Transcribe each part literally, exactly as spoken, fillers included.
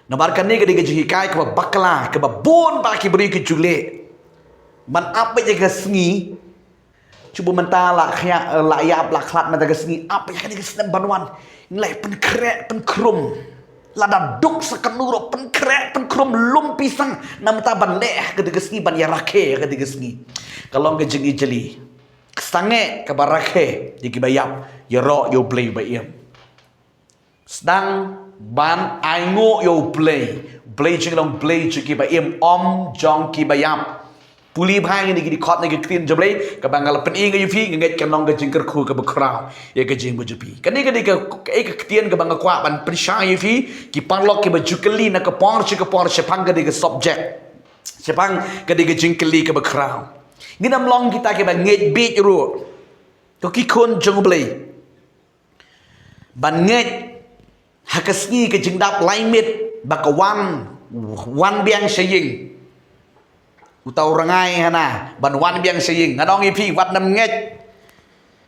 Namar kane ka dei ka jinghikai kaba bakla, kaba bun ba ki briew ki ju leh. Ban ap beit ïa ka sngi, shu ba mynta la khia, la ïap, la khlad mynta ka sngi, ap ïa kane ka snem ban wan. Ngi la pynkhreh pynkhrum. Lada duk sa kano ruh pynkhreh pynkhrum lum pisa namar ban leh ha kane ka sngi, ban ïa rakhe ha kane ka sngi. Ka long ka jingijli. Ka sangeh kaba rakhe ïa kiba ïap, ïaroh ïa U Blei ba im. Sdang ban ainguh ïa U Blei. Blei jong ngi long Blei jong kiba im, ym jong kiba ïap. Pule bha ïa kine ki dkhot na ka ktien jong U Blei, kaba nga la pyni ïa phi, nga ngeit kan long ka jingkyrkhu kaba khraw ïa ka jingim jong phi. Kane ka dei ka, ka, ka ktien kaba nga kwah ban pynshai ïa phi, ki paralok kiba ju kylli na ka por sha ka por shaphang kane ka subject. Shaphang kane ka jingkylli kaba khraw. Ngin ym long kita kiba ngeit bieit ruh. Ko ki khun jong U Blei. Ban ngeit ha ka sngi ka jingdap lai miet ba ka wan, wan biang sha ïing. Uta u rngai hana ban wan biang sha ïing. Ngan ong ïa phi, wat nym ngeit.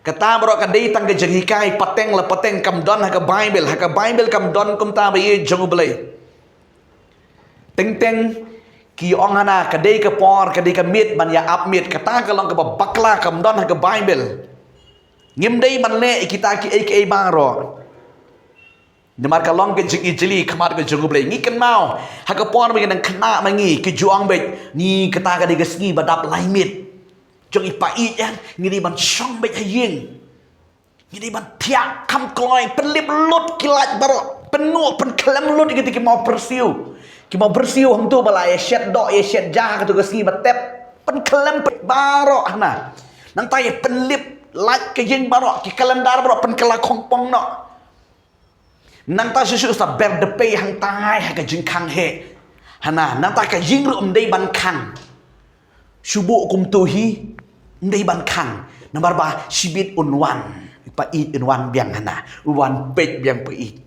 Kata baroh ka dei tang ka jinghikai pateng la pateng, kam don ha ka Baibl. Ha ka Baibl kam don kumta, ba ïeit jong U Blei. Teng teng ki ong hana ka dei ka por, ka dei ka miet ban ïa ap miet. Kata ka long kaba bakla, kam don ha ka Baibl. Ngim dei ban leh ïa kita kiei kiei baroh. Namar ka long ka jingijli ha khmat ka jong U Blei. Ngi kynmaw ha ka por ba ngi dang khynnah ma ngi, ki ju ong beit, ni kata ka dei ka sngi ba dap lai miet. Jong i pa ïeit, ngi dei ban shong beit ha ïing. Ngi dei ban thiah kham kloi, pynlip lut ki light baroh, pynnguh pynkhlem lut ïa kita ki maw pyrsiew. Ki maw pyrsiew hangto ba la ïa shet doh ïa shet ja ha kato ka sngi ba tep, pynkhlem baroh hana. Nangta ïa pynlip light ka ïing baroh, ki calendar baroh pynkylla khongpong noh. Nangta shuh shuh sa ber dpei hangtai ha ka jingkhang heh. Hana, nangta ka ïing ruh ym dei ban khang. Shu buh kumto hi, ym dei ban khang. Namar ba shibit un wan. I pa ïeit un wan biang hana. Un wan peit biang pa ïeit.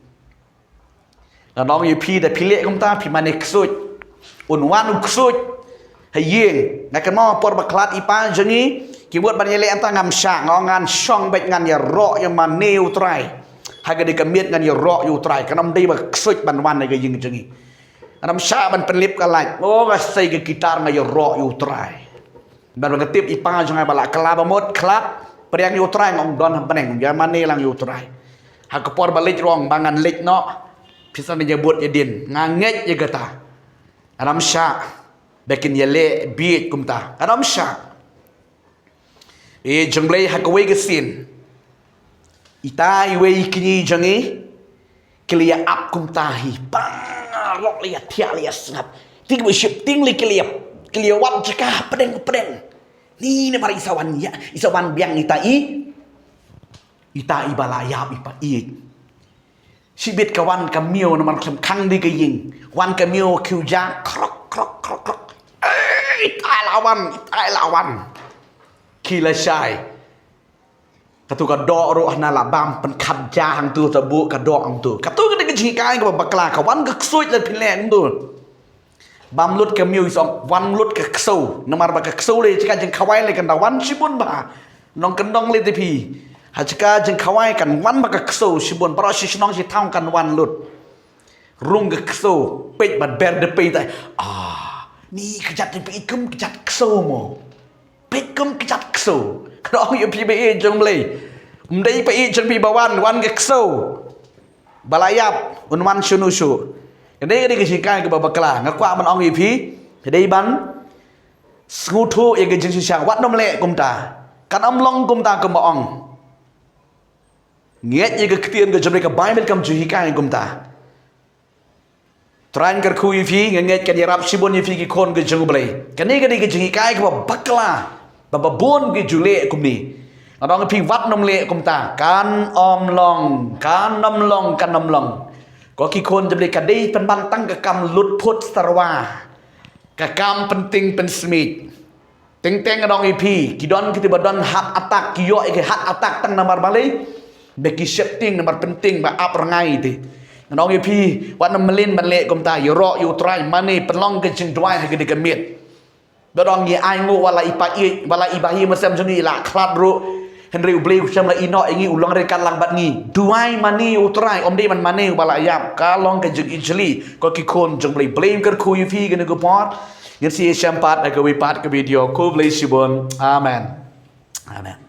Ngan ong ïa phi, da phi leh kumta, phi mane ksuid. Un wan u ksuid ha ïing. Nga kynmaw por ba khlad i pa jong ngi, ki mut ban ïaleh hangta, ngam shah, nga ong ngan shong beit, ngan ïaroh ïa mane U Trai. Ha ka dei ka miet ngan ïaroh ïa U Trai. Kan ym dei ba ksuid ban wan ha ka ïing jong ngi. Ngan ym shah ban pynlip ka light. O, nga sei ka guitar, nga ïaroh ïa U Trai. Bad ba nga tip i pa jong nga ba la kylla ba mut khlad, pdiang ïa U Trai, nga ong don ha bneng, ïa mane lang ïa U Trai. Ha ka por ba leit ruh ong ba ngan leit noh, phi sa ïa bud ïa dien, nga ngeit ïa kata. Ngan ym shah ba kin ïaleh bieit kumta. Ngan ym shah. Ïeit jong U Blei, ha kawei ka sien, ita iwei i kñi jong ngi ki la ïa ap kumta hi. Baroh la ïa thiah, la ïa sngap. Te kiba sheptieng lei ki la ïa, ki la ïa wad jaka pdeng pdeng. Ni namar i sa wan ïa, i sa wan biang ita i, ita iba la ïap, i pa ïeit. Shibit ka wan ka miaw namar khlem khang de ka ïing. Wan ka miaw khiew ja, krok krok krok krok. Eh, ita i la wan, ita i la wan. Ki la shai. Katu ka doh ruh hana la bam, pynkhat ja hangtu, ta buh ka doh hangtu. Katu ka dei ka jinghikai kaba bakla, ka wan ka ksuid la pynleh hangtu. Bam lut ka miaw, i sa ong wan lut ka ksew. Namar ba ka ksew lei ha jaka jingkhawai lei kan da wan shibun bha. Nongkyndong lei te phi, ha jaka jingkhawai kan wan bha ka ksew shibun, baroh shi shnong shi thaw kan wan lut. Rung ka ksew, peit bad ber dpei tai. Ah, ni kjat, phi ïeit kum kjat ksew mo. Peit kum kjat ksew. Ka ong ïa phi ba ïeit jong U Blei. Ym dei pa ïeit jong phi ba wan, wan ka ksew. Ba la ïap, un wan shano shuh. Ka dei, ka dei ka jinghikai kaba bakla. Nga kwah ban ong ïa phi, ka dei ban sngewthuh ïa ka jingshisha. Wat nym leh kumta. Kan ym long kumta kumba ong. Ngeit ïa ka ktien ka jong U Blei, ka Baibl kam ju hikai kumta. Trai un kyrkhu ïa phi, nga ngeit kan ïarap shibun ïa phi ki khun ka jong U Blei. Kane ka dei ka jinghikai kaba bakla, ba ba bun ki ju leh kumne. Nga ong ïa phi wat nym leh kumta, kan ym long, kan ym long, kan ym long. Ko ki khun jong U Blei, ka dei pynban tang ka kam lut phut starwa, ka kam pynting pynsmiej. Teng teng nga ong ïa phi, ki don kito ba don heart attack, ki ïoh ïa ki heart attack tang namar balei? Ba ki sheptieng namar pynting ba ap rngai te. Nga ong ïa phi, wat nym mlien ban leh kumta, ïaroh ïa U Trai, mane pynlong ka jingduwai ha ka dei ka miet. Ba dang ïa ai nguh wat la i pa ïeit, wat la i bahaïing basem jong ngi la khlad ruh. Hynrei U Blei u shem la ïehnoh ïa ngi, u long ryngkat lang bad ngi. Duwai mane ïa U Trai, ym dei ban mane ïa uba la ïap. Ka long ka jingijli, ko ki khun jong U Blei. Blei un kyrkhu ïa phi kane ka por. Ngin sa ïashem pat ha kawei pat ka video. Khublei shibun. Amen. Amen.